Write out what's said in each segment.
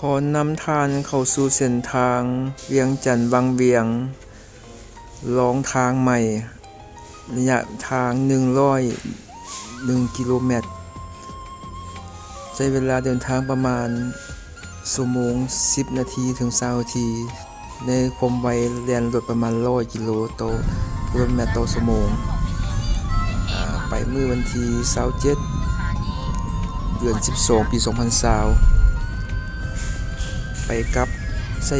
ຂໍນຳທ່ານເຂົ້າສູ່ເສັ້ນທາງວຽງຈັນວັງວຽງ ລອງທາງໃໝ່ ໄລຍະທາງໜຶ່ງຮ້ອຍໜຶ່ງກິໂລແມັດ, ໃຊ້ເວລາເດີນທາງປະມານຊົ່ວໂມງສິບນາທີເຖິງຊາວນາທີ. ໃນຄວາມໄວແລ່ນລົດປະມານຮ້ອຍກິໂລຕໍ່ ກິໂລແມັດຕໍ່ຊົ່ວໂມງ. ອາ ໄປມື້ວັນທີຊາວເຈັດ ເດືອນສິບສອງ ປີສອງພັນຊາວ ໄປກັບໃຊ້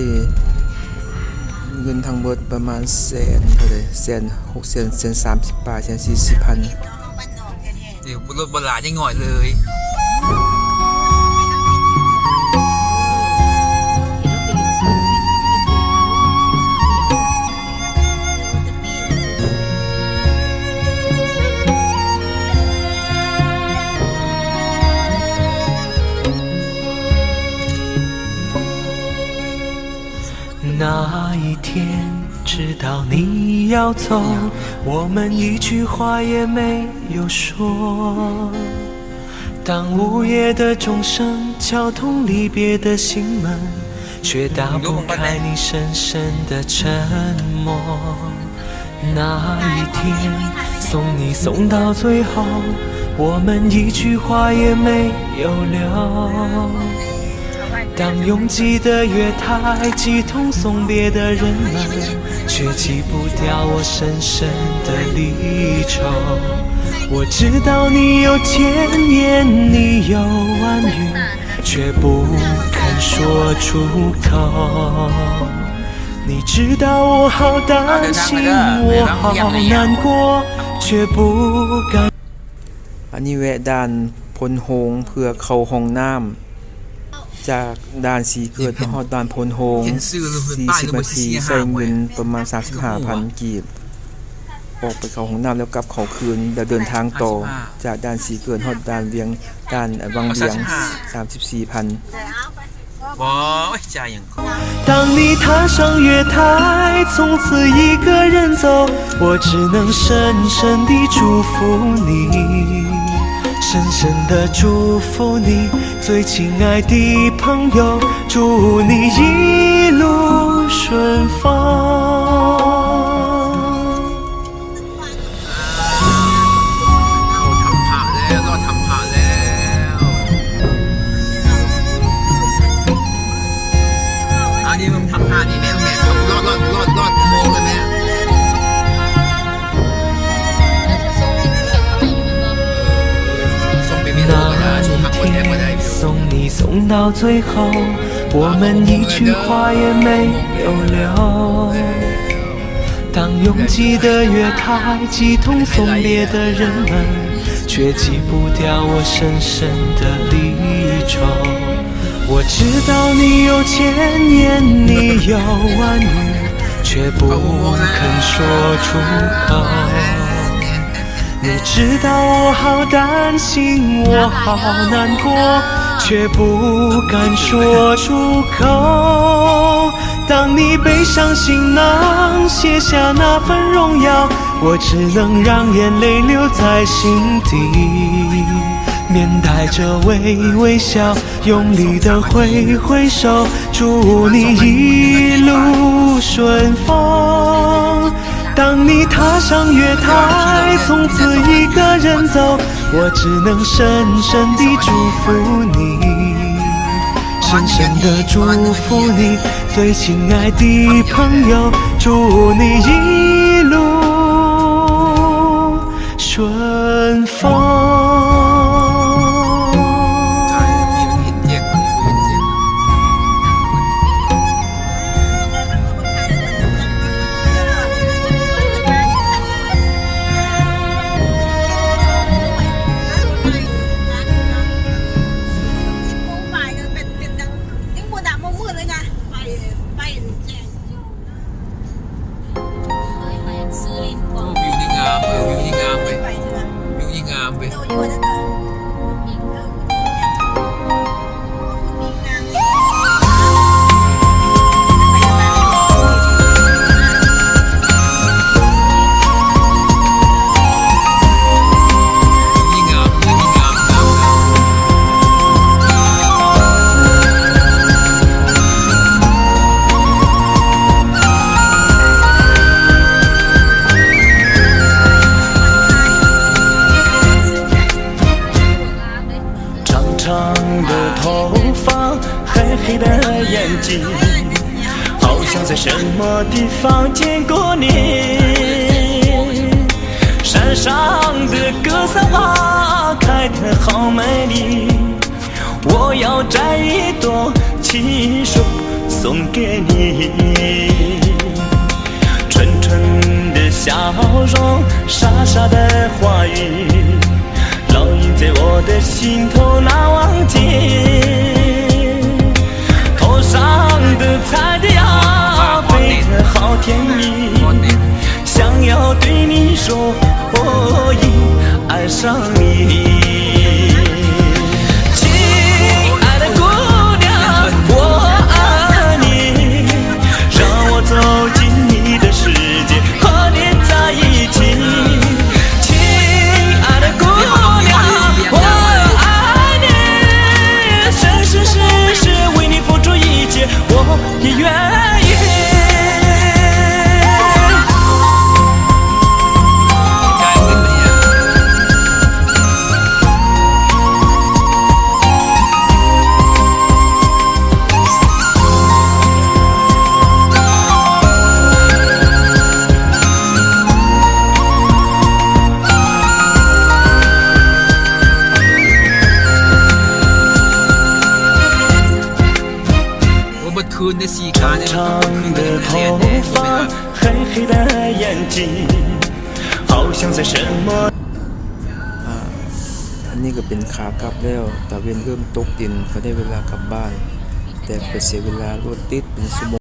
ເງິນທັງເບິດປະມານແສນເທົ່າໃດ ແສນຫົກ ແສນ ແສນສາມສິບປາຍ ແສນສີ່ສິບພັນ. ນີ້ ລົດບໍ່ຫຼາຍຈັກໜ້ອຍເລີຍ. 那一天，知道你要走，我们一句话也没有说。当午夜的钟声敲痛离别的心门，却打不开你深深的沉默。 那一天，送你送到最后，我们一句话也没有留。当拥挤的月台挤痛送别的人们，却挤不掉我深深的离愁。我知道你有千言，你有万语，却不肯说出口。 你知道我好担心，我好难过，却不敢。 ອັນນີ້ແວະດ່ານໂພນໂຮງເພື່ອເຂົ້າຫ້ອງນ້ຳ. ຈາກດ່ານສີເກີດໄປຮອດດ່ານໂພນໂຮງ ສີ່ສິບນາທີ ໃຊ້ເງິນປະມານສາມສິບຫ້າພັນກີບ. ອອກໄປເຂົ້າຫ້ອງນ້ຳແລ້ວກັບເຂົ້າຄືນ ແລ້ວເດີນທາງຕໍ່ຈາກດ່ານສີເກີດຮອດດ່ານວຽງ ດ່ານວັງວຽງ ສາມສິບສີ່ພັນ. ບໍ່ ໂອ້ຍ ຈ່າຍຫຍັງ. 当你踏上月台，从此一个人走，我只能深深地祝福你，深深地祝福你，最亲爱的朋友，祝你一路顺风。 ອ້າວ ເຮົາທຳພະແລ້ວ ລອດທຳພະແລ້ວ. ອັນນີ້ມັນທຳພະນີ້ແມ່ ແມ່ ລອດ ລອດ ລອດ ລອດອຸໂມງເລີຍແມ່. ສົ່ງໄປເວລາ ສົ່ງທາງຄົນແທບບໍ່ໄດ້. 那一天，送你送到最后，我们一句话也没有留。 当拥挤的月台挤痛送别的人们，却挤不掉我深深的离愁。我知道你有千言，你有万语，却不肯说出口。 你知道我好担心，我好难过，却不敢说出口。当你背上行囊，卸下那份荣耀，我只能让眼泪留在心底，面带着微微笑，用力地挥挥手，祝你一路顺风。 当你踏上月台，从此一个人走，我只能深深地祝福你，深深地祝福你，最亲爱的朋友，祝你一路顺风。 ວິວນີ້ງາມ ເອີ ວິວນີ້ງາມເວີຍ ວິວນີ້ງາມເວີຍ ວິວນີ້ງາມເວີຍ.黑的眼睛，好像在什么地方见过你。山上的格桑花开得好美丽，我要摘一朵亲手送给你。纯纯的笑容，傻傻的话语，烙印在我的心头难忘记。头上的彩蝶呀，飞得好甜蜜，想要对你说，我已爱上你。亲爱的姑娘，我爱你，让我走进你的世界，和你在一起。亲爱的姑娘，我爱你，生生世世为你付出一切，我也愿意。 ໂອ້ ເບິດຄືນໄດ້ສີ່ຄານເດ້ ເບິດຄືນໄດ້ແລ້ວ 黑黑的眼睛，好像在什么 ອາ ອັນນີ້ກໍເປັນຂາກັບແລ້ວ ຕາເວັນເລີ່ມຕົກດິນ ກໍໄດ້ເວລາກັບບ້ານ ແຕ່ໄປເສຍເວລາລົດຕິດເປັນຊົ່ວໂມງ.